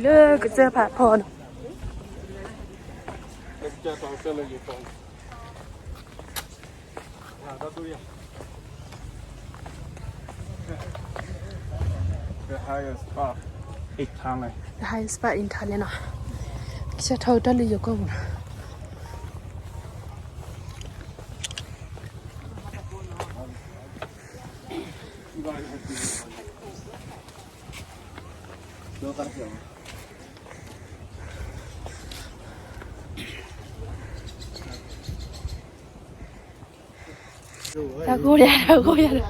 လၢကစၢၢ်ဖးဖီနီၤ. The highest part in Thailand နီၤ. ကစၢၢ်ထီၣ်တၢ်လၢယိၤကီၢ်ပူၤနီၤ. တၢ်ကိၢ်ယၤ တၢ်ကိၢ်ယၤဒီး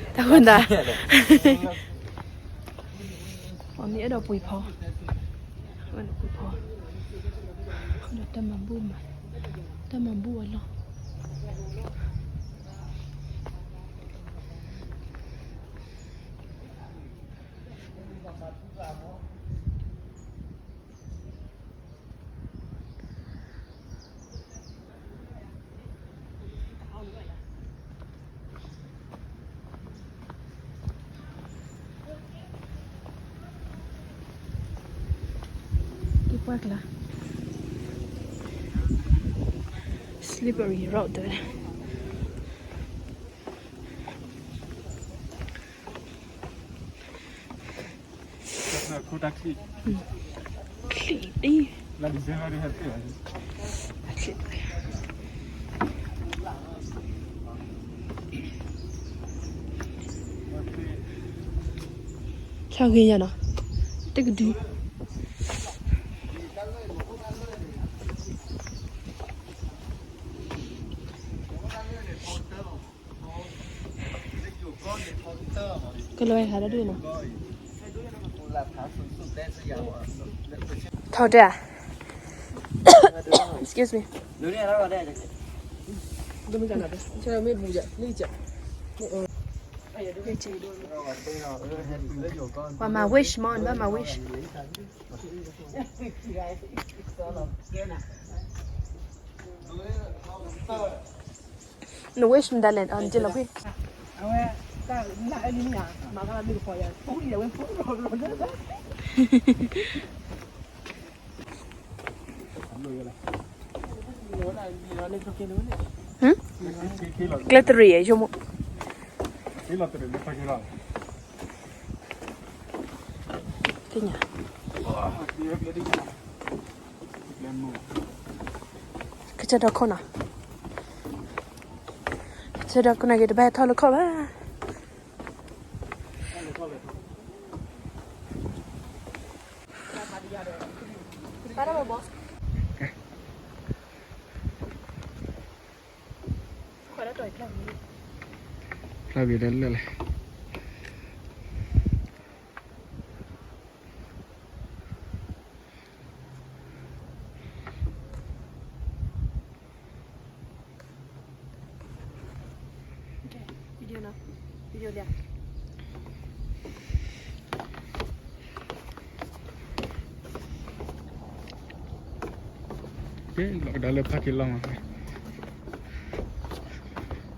တၢ်ကိၢ်သး အမ့ၢ်အဲၣ်ဒိးပှ့ၤဖီ အဲၣ်ဒိးပှ့ၤဖီ ဒီးတၢ်မၤဘူၣ်မး တၢ်မၤဘူၣ်အလီၢ် က့ၤပှၢ်ကျါ slippery road တဲဝဲ ချံၣ်ဒ် ဆီဂ့ၤယၤနီၤ တကဒု ကလီၤဟဲဒၣ်ဒုနီၤ ထီၣ်တဲ excuse me ပှၤမၤ wish မီၤ ဘၣ်မၤ wish န wish မတၤလဲၣ် နကလီၤကွံာ် ကျဲတရံး ယိမိၢ် သ့ၣ်ညါ ကစၢ်ဒီခိၣ်နီၤ ကစၢ်ဒီခိၣ်န့ၣ်က့ၤ တဘၣ်ဟဲထီၣ်လၢခီၣ်ဘၣ် ဖျါဂ့ၤလၢလၢ်လၢ် လီၤကဒါလၢဖးက့ၤလီၤမး တံၤဝဲမုၢ်တံၤ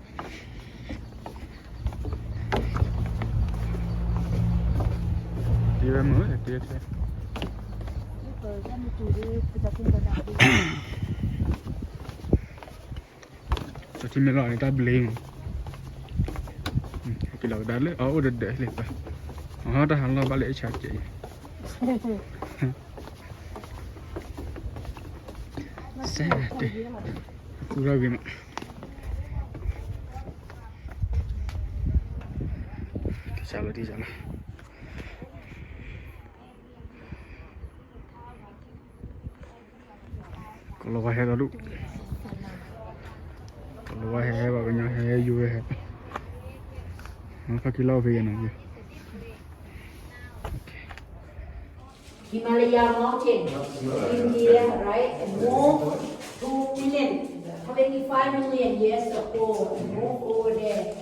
ထဲ တံၤမ့ၢ်လီၤန့ၣ် တၢ်ဘျ့မး က့ၤလီၤကဒါလၢအအိၣ်ဒီးဒီးလံပၢ် အဟီတၢ်ဟးလီၢ်ဘၣ်လၢအ့ၣ်ဆါကဲးအံၤ စဲတဲ ပူထီၣ်ဂ့ၤမး တံၤစၢ်လီၤ တံၤစၢ်လီၤ ကလီၤဝါဟဲဒီးဒူၣ် ကလီၤဝါဟဲ ပှၤကညီဟဲ ယိၤဝဲဟဲ ဖးက့ၤလီၤဖဲယဲနီၤ Himalaya mountain, India, right? And move two million, twenty-five million years ago, and move over there.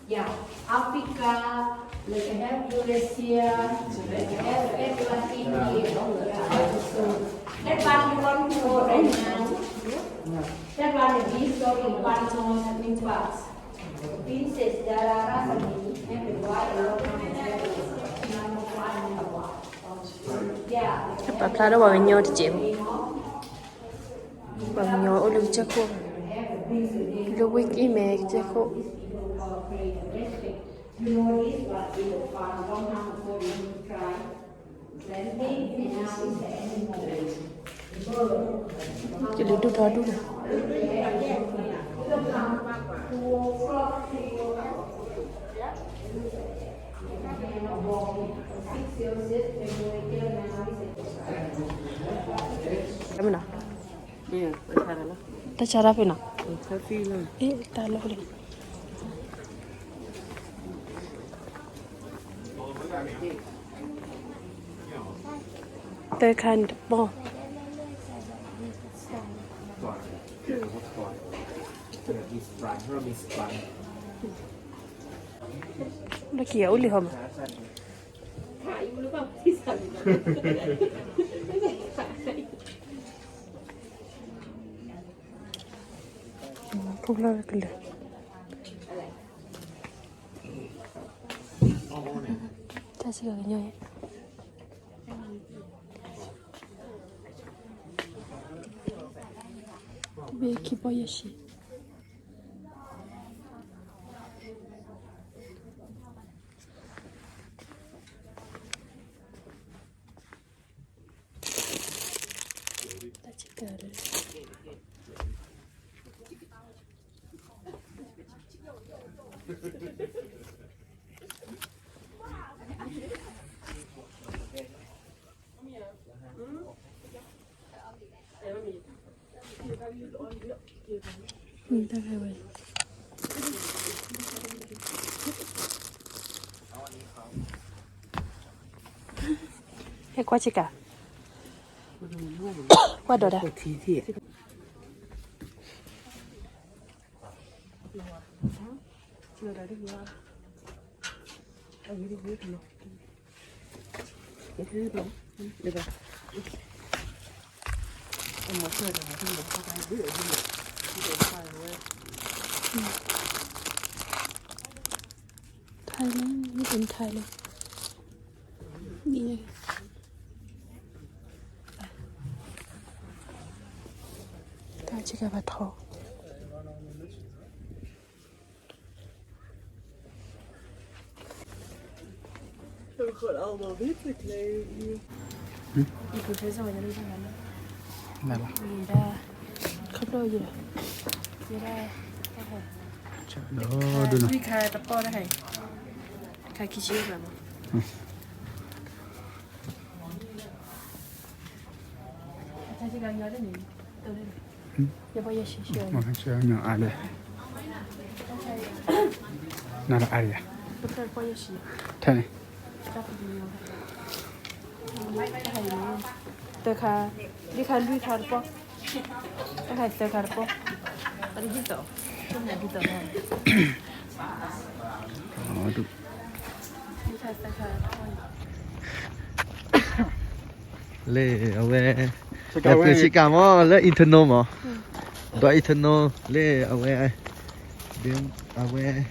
Yeah, Africa, like I have Eurasia, like I have Atlantic, yeah, so that one you want to go right now. That one is this story, one more thing, but princess, there are ပာ်ဖျါထီၣ်ပှၤကညီတစဲးဖိ, ပှၤကညီအိၣ်လၢကစၢၢ်ခိၣ်, လၢဝ့ၢ်ကံၢ်မဲကစၢၢ်ခိၣ်. Tachara pena. Talo le. Tơ khan bo. Nó kia uli hòm. Phúc lơ kì lơ. Ta si kì kì nhoi. Bê kì bò yà sì. Hê, kuá chika. Kuá dọda. Thailand, made in Thailand. Ni. Ta chika ba tho. Hm. Ih, khâu đo yie. Yie đa, đa hả? Đa, đa. Ih, khâu tao pô đa hả? Khâu kì chi đa mă. Hm. Hm. Ơ, ch-, nyo a le. Na la a ya. Tha ni. Tơ kha, đi kha lui kha pô. Tơ kha tơ kha pô. Tơ đi tơ. Tơ đi tơ. Ơ, du. Đi kha tơ kha pô. Lê, a wê. Lê pư chika mâ, lê internal mâ. Dô internal, lê a wê. Dêm, a wê.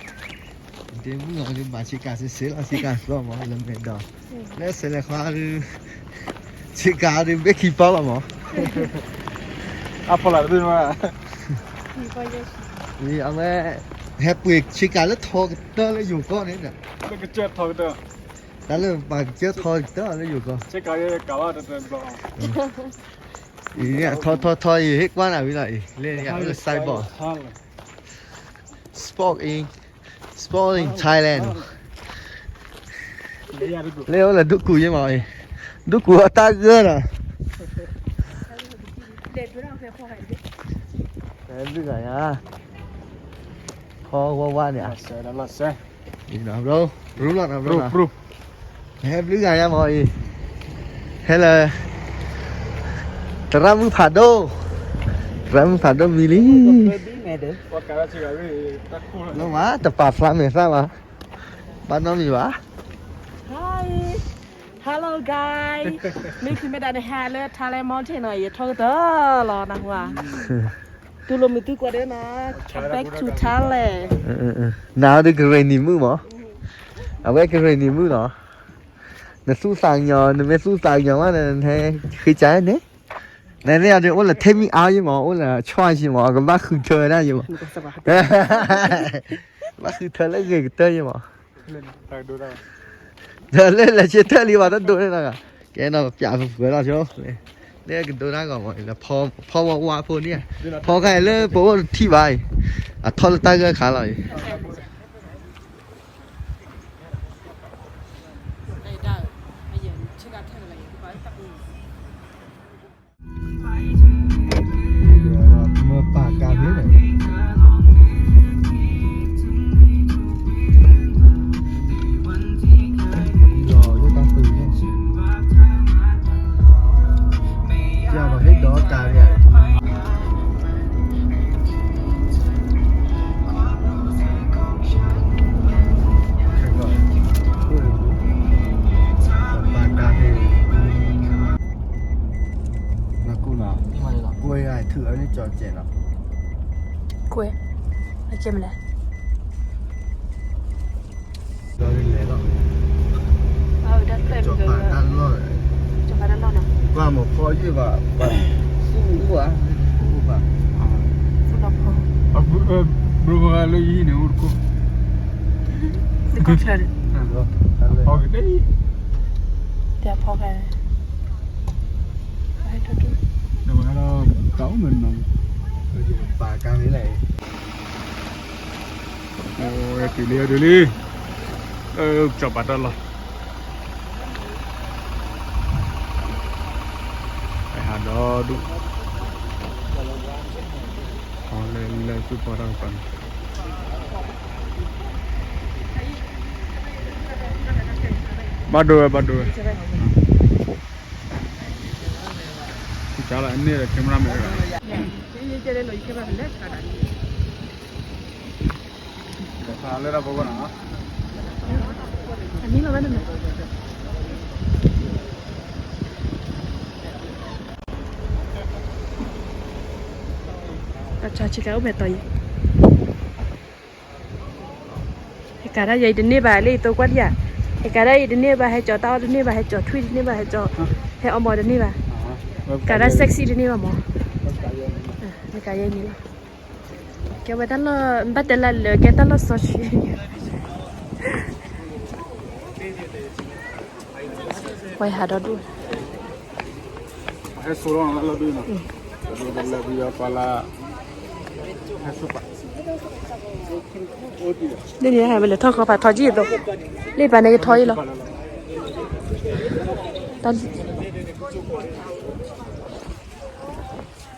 Dêm mơ mă chika sê sê la chika slô mâ, lê mê dô. Lê sê lê khua, chika dêm bê kì pô la mâ. A pô la dêm mâ. Lê a wê. Hê pư chika lê thô kơ tơ lê yô kơ nê nê. Lê kơ chơ thô kơ tơ. Ta lê pă kơ chơ thô kơ tơ lê yô kơ. Chika lê kơ la tơ tơ blô. Ih, thô, thô, thô, ih, hê kuan a wê la ih. Lê, lê, lê, sai bô. Spoke in, spoke in Thailand. Lê, ô, lê, dŭ củ yê mâ ih. Dŭ củ a ta gơ nè. Lê, dŭ gà ya. Thô, wa, wa nè. Ih, nè, bro. Bro, lŏ nè, bro, nè. Hê blue gà ya mâ ih. Hê lê. Tơrá mŭ phả đô. Tơrá mŭ phả đô mì lí. Lô mă, tơpă phla mê thả mă. Bă nô mì bă. Hi. Hello guys. Mê phí mê đa nê ha lê Thailand Mountain nê, yê thô tơ lô nà hua. Tu lô mì tu qua đê nà. Come back to Thailand. Ơ, ơ, ơ. Nà đê kơ rê nì mŭ mâ. A wê kơ rê nì mŭ nà. နသူၣ်သးကညီၤ နမ့ၢ်သူၣ်သးကညီၤမး နဟဲဃ့ကၢန့ၣ်, နန့ၣ်အဒုးအိၣ်လၢထဲမံအါယမး အိၣ်လၢဆီယမး ကဘၣ်ဃုထၢဝဲဒၣ်ယမး, ဘၣ်ဃုထၢလၢဂ့ၤကတၢၢ်ယမး, ဒီးလၢလၢဆ့ထၢၣ်လံဘၣ်တဒိးန့ၣ်လီၤ, ကဲနီၤ ပျးပဖုးလီၤဆိ, န့ၣ်ကဒိးတၢ်ဂီၤမး ဖီဝါဝါဖိန့ၣ်, ဖီခါအံၤလၢပအိၣ်တထံၣ်ဘၣ်အံၤ, အထီၣ်လၢတၢ်ဂၢၢ်ခါလီၤအံၤ. မ့ၢ်ပာ်ကါဖဲလဲၣ်, လီၤလၢတၢ်ပူၤန့ၣ်, ကဟ့ၣ်ဒီးကါဖဲ ပာ်ကါဖဲ နကူနီၤ, ကွဲးထုးအန့ၣ်ကၠီကဲးနီၤ, ကွဲး, အကဲမလဲၣ်, ဒီးလဲၤလီၤ, ကၠီပာ်တၢ်လီၢ်, ကၠီပာ်တၢ်လီၢ်နီၤ, ကွၢ်မ့ၢ်ဖီယုၢ်ဘၣ်, ဘၣ်သူၣ်အူဘၣ်, သူၣ်လီၤဖီ, ဘြိၣ်လၢယဟံၣ်န့ၣ် အိၣ်တခိၣ်, တခိၣ်ချၢန့ၣ်, ဖီကတၢၢ်, တဲဖီဖဲ တၢ်အိၣ်မးနီၤ, ပာ်ကါန့ၣ်လဲၣ်, တုၤလံ တုၤလံ, ကၠီပာ်တၢ်လီၢ်, ဟးဒီဒူၣ်, လဲၤလဲၤသူၣ်ဖီတၢ်ကပၤန့ၣ်, ဘၣ်ဒိဝဲ ဘၣ်ဒိဝဲ, ကၠီလၢအန့ၢ်ဒီး camera မဲာ်, လၢတၢ်ဖိကီၢ်နီၤ, တၢ်ဆါဆံကအိၣ်မဲာ်တီၤယံၤ, ဟဲကၤတၢ်ယဲအံၤတန့ၢ်ဘၣ်လၢယသိကွၢ်ဒံးဧါ, ဟဲကၤတၢ်အံၤတန့ၢ်ဘၣ် ဟဲကၠီၤတၢ်အီၣ်တန့ၢ်ဘၣ် ဟဲကၠီၤထွံၣ်တန့ၢ်ဘၣ် ဟဲကၠီၤ, ဟဲအီမီၤတန့ၢ်ဘၣ်, ကၤတၢ် sexy တန့ၢ်ဘၣ်မး, ဟဲကၤယဲအံၤန့ၣ်လီၤ, ကဲဝဲတၢ်လီၢ် ဘၣ်တဲလၢလၢ ကဲတၢ်လီၢ်စီဆှံ ဝဲဟးဒီဒူၣ်, ဟဲဆိလီၤလၢဒူၣ်နီၤ, လၢဒူၣ်လၢဒူၣ်ယပှၤလၢ ဟဲဆိပာ်, ဒ်န့ၣ်ဟဲဝဲလဲၤထီၣ်ဃီဖးထီကံၢ်အသိး, လ့ပာ်န့ၣ်ကထီအံၤလီၤ,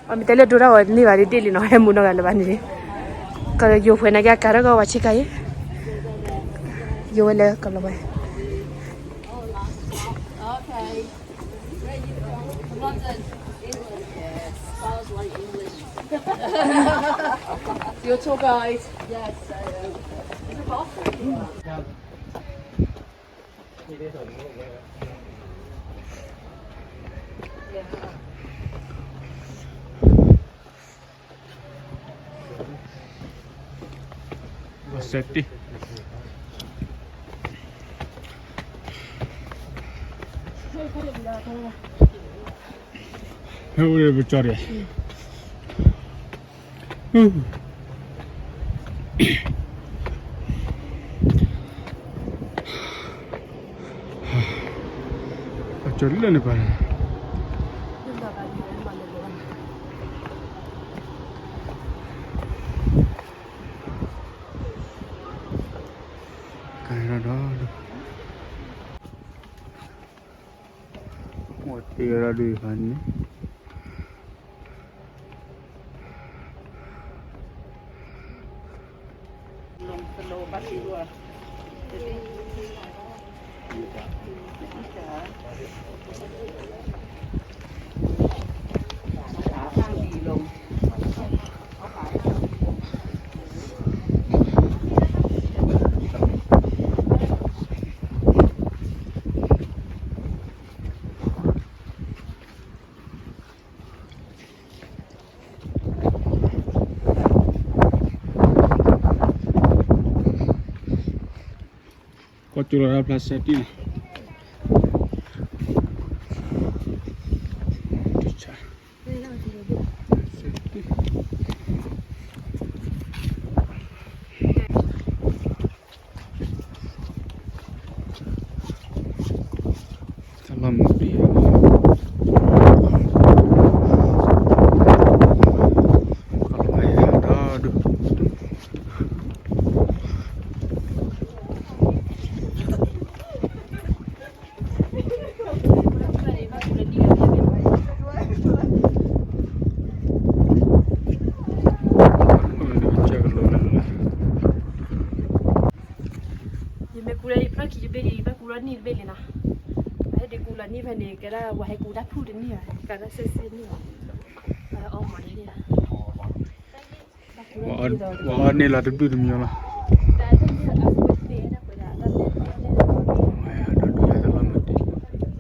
အမ့ၢ်တဲလၢဒိတၢ်ဂီၤတန့ၢ်ဘၣ်ဒ်ဒ်လံနီၤ ဟဲမူနီၤဂၤလၢၤဘၣ်န့ၣ်, ကယိၤဖှဲးန့ၣ်ကဲကၤထီၣ်ကီးဝဲဆ့ကၤအံၤ, ယိၤဝဲလၢကလီၤဝဲ London. Yes. Sounds like English. Your tour guide. Yes, I am. Is it possible? Yeah. Safety. ဟဲအိၣ်ဒီးပကၠီဒီး ပကၠီလၢန့ၣ်ပၤ ကဲဒီး မ့ၢ်တ့ၢ်ဝဲဒၣ်ဒုးဖးန့ၣ် ကီၢ်ကၠိလီၤတၢ်ဖျါစဲတံၢ်လီၤ. ယမ့ၢ်ကူလၢယဖျီၣ်ခံတဘ့ၣ်လံ ယဘၣ်ကူလီၤနံၣ်တဘ့ၣ်လံနီၤ. အဟဲဒ်ကူလီၤနံၣ်ဖဲန့ၣ် ကဲဒၣ်ဝဲဟဲကူတၢ်ဖုၣ်တနံၣ်ဘၣ် ကးတၢ်စဲစဲနံၣ်ဘၣ် အအီမီၤန့ၣ် ပှၤအီၣ်န့ၢ်လီၤတဘျုးတမံၤလီၤ. ဖီကျိဖီကျိ ယကၠီဘၣ်ဖီကျိ ကဲလဲၤလီၤကွၢ်လၢဖီကျိလံ.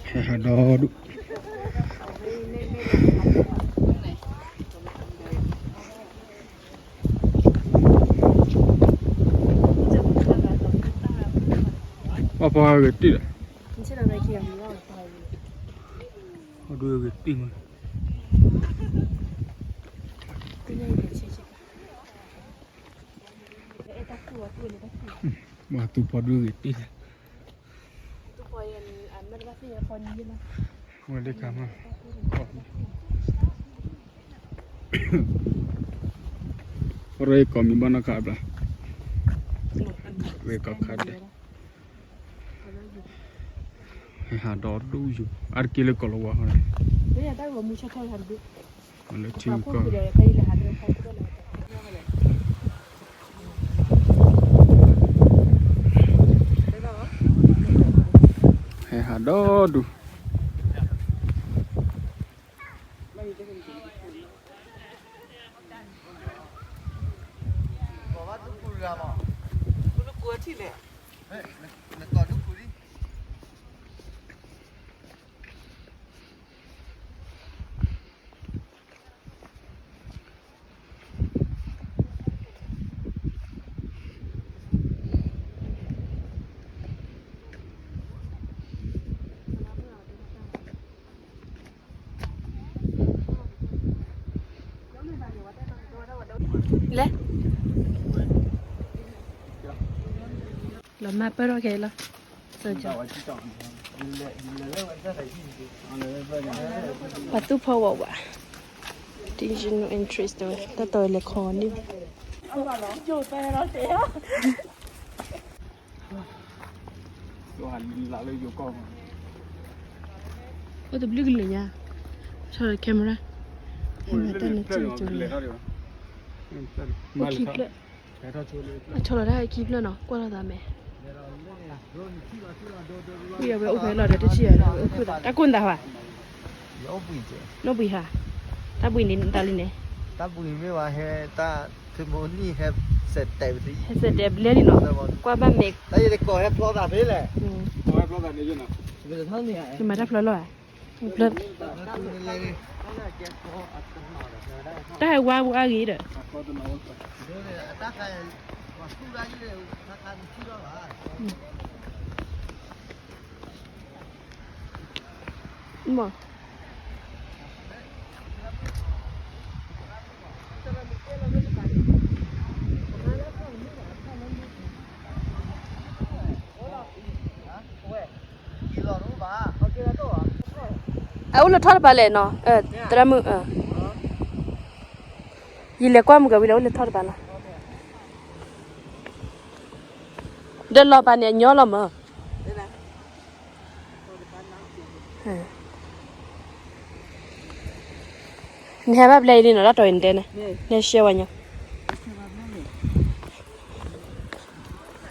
ဟဲဟးဒီဒူၣ် ပှၤဖီဂ့ၤတံၢ်ဒီး ဖီဒူဂ့ၤတံၢ်မး ပှၤသူဖီဒူဂ့ၤတံၢ် ဝဲဒၣ်ခါမး ရ့ကိးမံၤဘၣ်နီၢ်ခါဘျါ ရ့ကိးခါဒဲး ဟဲဟးဒီဒူၣ်ယိာ် အါတက့ၢ်လၢကိးလီၤဝါဃီန့ၣ် လၢထံကီၢ် ဟဲဟးဒီဒူၣ် လဲၣ် လီၤမၢ်ပၢၢ်ထီၣ်ခဲအံၤလီၤ ပှၤသူၣ်ဖီဝးဝး additional interest တဲဝဲ တၢ်တီၤလဲၤခီန့ၣ် အိၣ်တဘျုးကလုာ်ညါ ဆီၣ်လီၤ camera ဟဲဝဲတၢ်န့ၣ် အိၣ်ခံဖျၢၣ် အဆီၣ်လီၤတၢ်ခံဖျၢၣ်နီၤ ကွၢ်လိာ်သးမဲာ် ဝံၤအဝဲအိၣ်ဖဲလီၤဒီးတထံၣ်ယၤဒီး ဝဲအိၣ်ဖုၣ်သး တၢ်ကိၢ်နသးဘၣ် နီၣ်ဘှံးဟါ တၢ်ဘှံးန့ၣ်တၢ်လံန့ၣ် တၢ်ဘှံးမ့ၢ်ဝဲဟဲ တၢ် ဟဲစဲးတဲာ်ဘျဲၣ်လံနီၤ ကွၢ်ဘၣ်မဲာ် တၢ်ယတကိးဟဲဖျီသးဖဲလဲၣ် ယမၤတၢ်ဖျီလီၤဧါ ဖျီ တၢ်ဟဲဝါပူၤအါဂ့ၤဒီး မ့ၢ် အအိၣ်လၢထီၣ်တပၤလဲၣ်နီၤ သရၣ်မုၣ် ယလဲၤကွၢ်မုၢ်ကဝံၤလၢအိၣ်လၢထီၣ်တပၤလီၤ ဒီးလီၤပာ်န့ၣ်အညီလီၤမး နဟဲဘၣ်ဘျဲၣ်အံၤလံနီၤ တၢ်တီၤအံၤနတဲန့ၣ် နဟဲရှဲဝဲညီ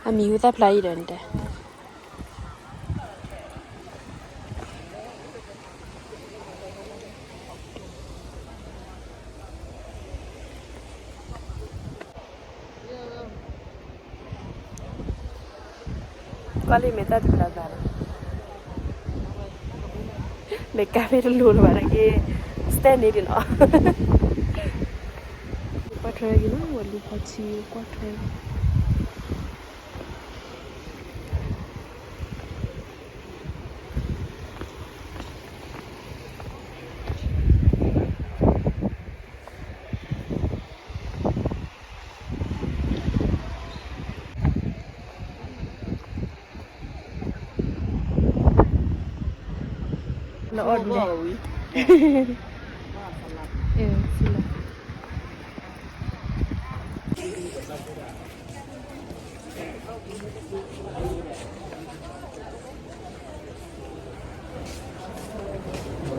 အမံၤဟူသၣ်ဖျါအံၤဒီးနတဲ ကွၢ်လံမ့ၢ်တၢ်တဘျီဘျီလီၤ မ့ၢ်ကါဖဲတလိၤလၢၤဘၣ်တက့ၢ် stand န့ၣ်ဒ်နီၤ ကွၢ်ထွဲက့ၤနီၤ ဝဲလူၤဖီထံ ကွၢ်ထွဲ လၢအီၣ်ဒူၣ်န့ၣ် အ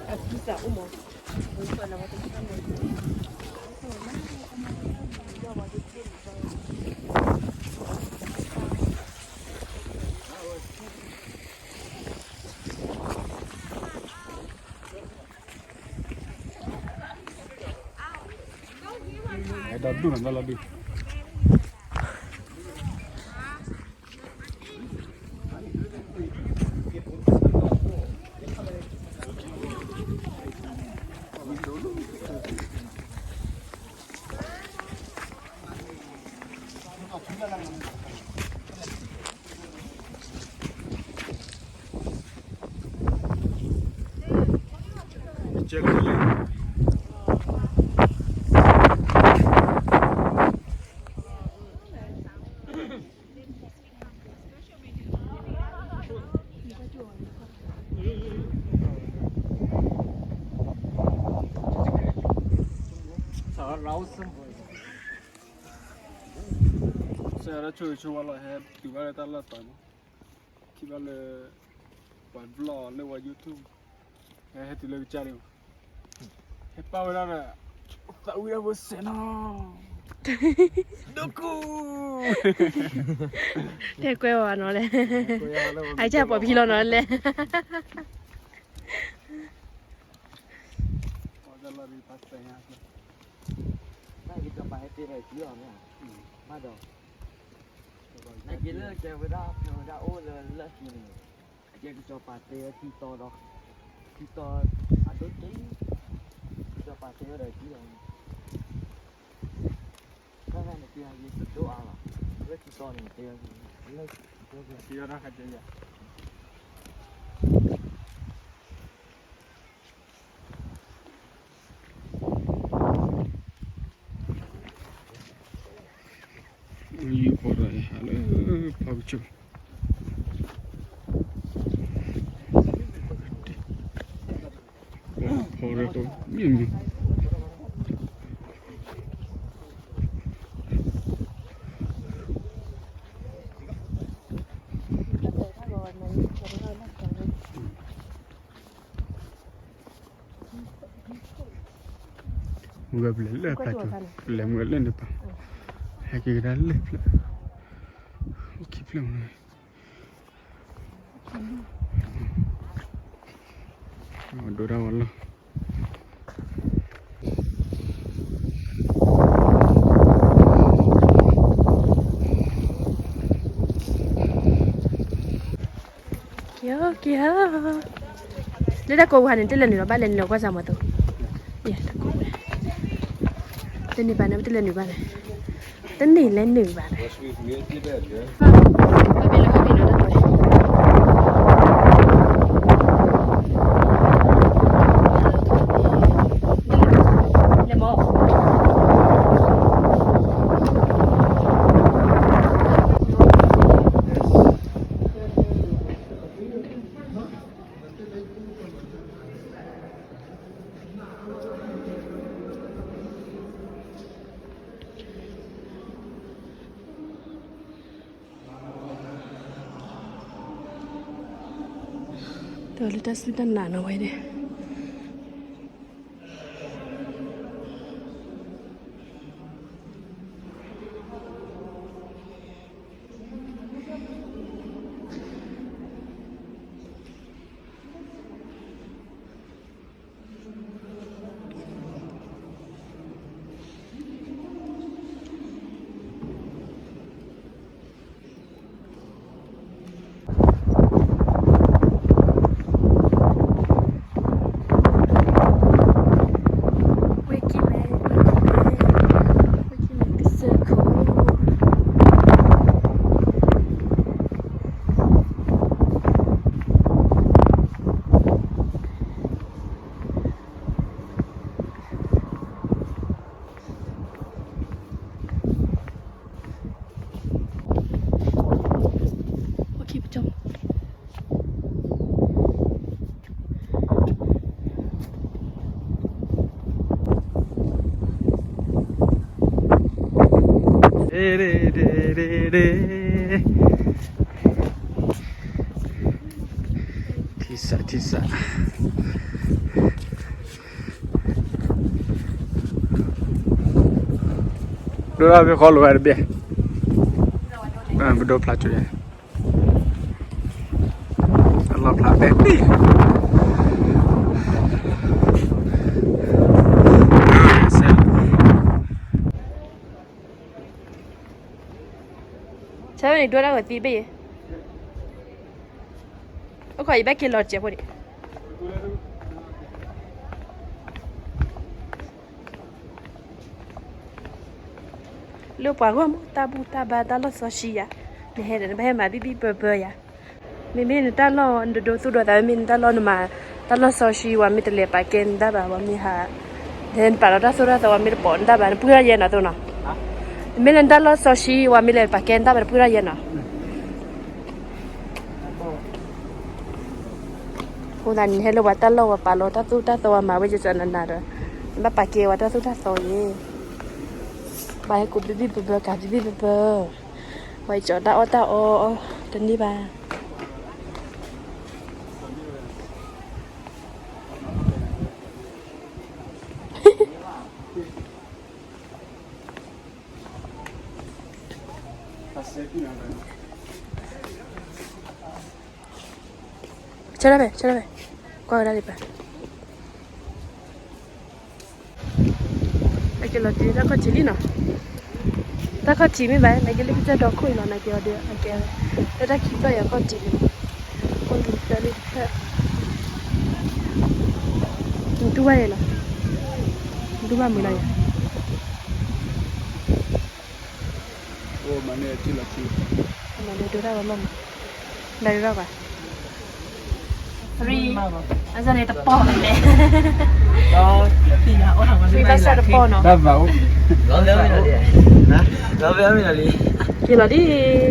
အဲၣ်ဒိးဒူၣ်လီၤလီၤဒုး စးထီၣ်ဆိၣ်ဂ့ၤဆိၣ်ဝါလီၤ ဟဲတုၤဘၣ်လၢတၢ်လီၢ်တီၤမး, ထံၣ်ဘၣ်လၢ ပှၤ vlog လၢပှၤ YouTube, ဟဲ ဟဲတုၤလၢကစၢ်န့ၣ်မး, ဟဲပာ်ဝဲဒၣ်ဒီး သးဝံၣ်ဒၣ်ဖိစဲးနီၤ ဒိၣ်ကူၣ် တဲကွဲဝဲနီၤလဲၣ်, အကစၢ်ပိာ်ဖံလီၤနီၤလဲၣ်. တၢ်ကစီၤပၤဟဲတ့ၢ်ဒီးစုအီၤမ့ၢ်ဧါ, ဘၣ်ဒီး နာ်က့လၢကဲဝဲဒၣ် ဖဲဝဲဒၣ်အိၣ်လၢလၢၢ်ခံန့ၣ်, အကဲကစီၤပၤတဲဝဲထံတီဒီး, ထံတီ အဒိၣ်က့, ကစီၤပၤတဲဝဲဒီးစုအီၤန့ၣ်, တၢ်န့ၣ်တဲယၤယတဒိၣ်အါလီၤ, လၢထံတီန့ၣ်တဲဝဲ, လၢထံတီတၢ်ခါတဲယၤ ယူၤဖီဒီးဟးလၢဖီကစၢၢ်, ဖီဒီးကမံၤမံၤ မုၢ်ဂၢၢ်ပလဲၤလၢပျၢ်ကၠိ, ပလဲၤမုၢ်ဂၢၢ်လၢန့ၣ်ပၢ်, ဟဲက့ၤကဒါလၢပျၢ်, အိၣ်ခံဖျၢၣ်မး, ဒိၣ်ဒၣ်ဝဲလီၤ. က့ၤဧၢ က့ၤဧၢ, လၢတၢ်ကိးပူၤဟးန့ၣ် တလဲၤနုာ်လီၤ ဘၣ်လဲၤနုာ်လီၤကွၢ်စၢ်မးသိး, တန့ၢ်ဘၣ်န့ၣ် တလဲၤနုာ်ဘၣ်န့ၣ်, တန့ၢ်လဲၤနုာ်ဘၣ်န့ၣ်, လဲၤမး တၢ်လၢတၢ်စူၢ်တၢ်နာ်နီၤဝဲဒၣ်. ထံစး ထံစး, ဒိၣ်ထီၣ်ဖဲဃီလိာ်ဂၤတဘ့ၣ်, ပဒိၣ်ဖျါကၠိယဲ, အလီၢ်ဖျါဘဲဘ့ၣ်. ဆၢန့ၣ်ဒိၣ်တၢ်ဂီၤသံဘ့ၣ်ယဲ, အိၣ်ခိးယဘၣ်က့ၤလီၤစဲးဖိန့ၣ် လၢပှၤဂီၢ်မုၢ်တၢ်ဘူၣ်တၢ်ဘါတၢ်လီၢ်စီဆှံယၤ, နဟဲဒီးနဘၣ်ဟဲမၤဘံၣ်ဘံၣ်ပၢပၢယၤ, မ့မ့ၢ်နတၢ်လီၢ်နဒိသူၣ်ဒိသး မ့မ့ၢ်နတၢ်လီၢ်နမၤ, တၢ်လီၢ်စီဆှံ ပှၤမ့ၢ်တလဲၤပာ်ကဲနတၢ်ဘၣ် ပှၤမ့ၢ်ဟး, နပာ်လီၤတၢ်သိၣ်တၢ်သီ ပှၤမ့ၢ်တပိာ်နတၢ်ဘၣ် နပှံၢ်ထီၣ်ယဲနီၤသိနီၤ, မ့ၢ်လၢနတၢ်လီၢ်စီဆှံ ပှၤမ့ၢ်လဲၤပာ်ကဲနတၢ်ဘၣ် နပှံၢ်ထီၣ်ယဲနီၤ. အဃိသတးန့ၣ် နဟဲလၢပှၤတၢ်လီၢ် ပှၤပာ်လီၤတၢ်သိၣ်တၢ်သီ ပှၤမၤဝဲကကနနၤဒီး နဘၣ်ပာ်ကဲဝဲတၢ်သိၣ်တၢ်သီအံၤ, ဘၣ်ဟဲကိးဘံၣ်ဘံၣ်ပၢပၢ ကးဘံၣ်ဘံၣ်ပၢပၢ, ပှၤကၠီတၢ်အီၣ်တၢ်အီတန့ၢ်ဘၣ်. ဆၢထၢၣ်ဖဲ ဆၢထၢၣ်ဖဲ, ကွၢ်ဝဲဒၣ်လံပၢ်, အက့ၤလီၤတုၤတၢ်ခီၣ်ထံးလံနီၤ, တၢ်ခီၣ်ထံးမ့ၢ်ဘၣ် နက့ၤလၢကစၢၢ်ဒီခိၣ်အံၤလီၤ နက့ၤအီၤဒီး အကဲဝဲ, လၢတၢ်ခံဖျၢၣ်အံၤခီၣ်ထံးန့ၣ်, အိၣ်လံသၢလံတဖျၢၣ်, နတူၢ်ဘၣ်ယဲလီၤ, နတူၢ်ဘၣ်မုာ်လီၤယဲ မၤန့ၢ်ဒိတၢ်ဝဲမး, လၢရၢ်ဘၣ်, free, အစန့ၣ်တပီၢ်လဲၣ်, free ဘၣ်ဆၣ်တပီၢ်နီၤ, က့ၤလီၤဒ်, က့ၤလီၤဒီး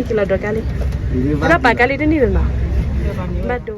ကါလံ, ကဲထီၣ်ပာ်ကါလံတနံၣ်လၢၤနီၤ, ဘၣ်ဒိ